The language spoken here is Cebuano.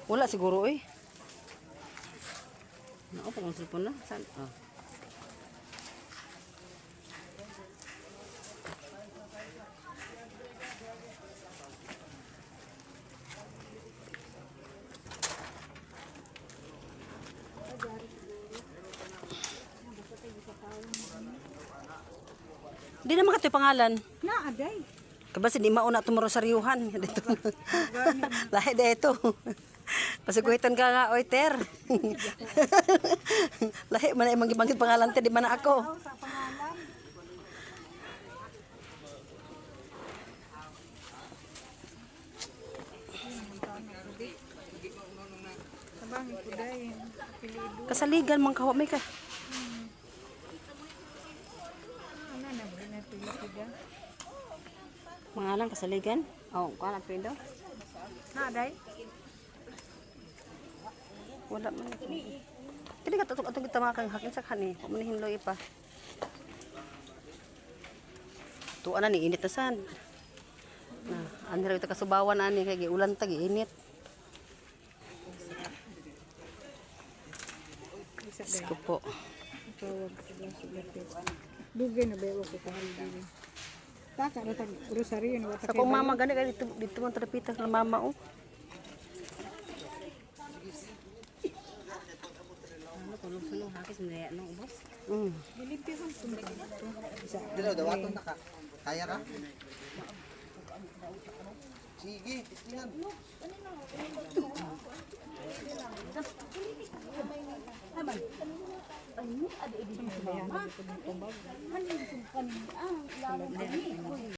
Wala siguro eh. Nako, pang cellphone na. Saan? Oh. Hindi naman kato yung pangalan. Na, aday. Kabasi di mauna tumorosaryuhan dito. Lahi da ito. Pasiguhitan ka nga, oy ter. Lahi man ay manggibanggit pangalan te, di man na ako. Oh, sa pangalan. Sabang ko day. Pilido. Kasaligan man kawa may ka. Ano na ba na pilido? Pangalan kasaligan? Oh, kuan ang pindo. Na, aday. Wala man. Kini ka atong atong kita mga kang hakin sa kani. Wa man hinloy pa. Tuwa na ni init na sad. Na, ani ra ito kasubawan ani kay giulan ta giinit. Isa Diyos day. ko po. Tawag ko ba sa Dugay na ba ko kahal diri. Taka ra tag rosaryo na wata Sa kong mama gani kay dito dito man trapita sa mama oh. Ano, tulog-sulong hakis na no, ubos. Gilimpihon ko na dito. Isa. Dilo, dawaton na ka. Kaya ka? Sige, tingnan.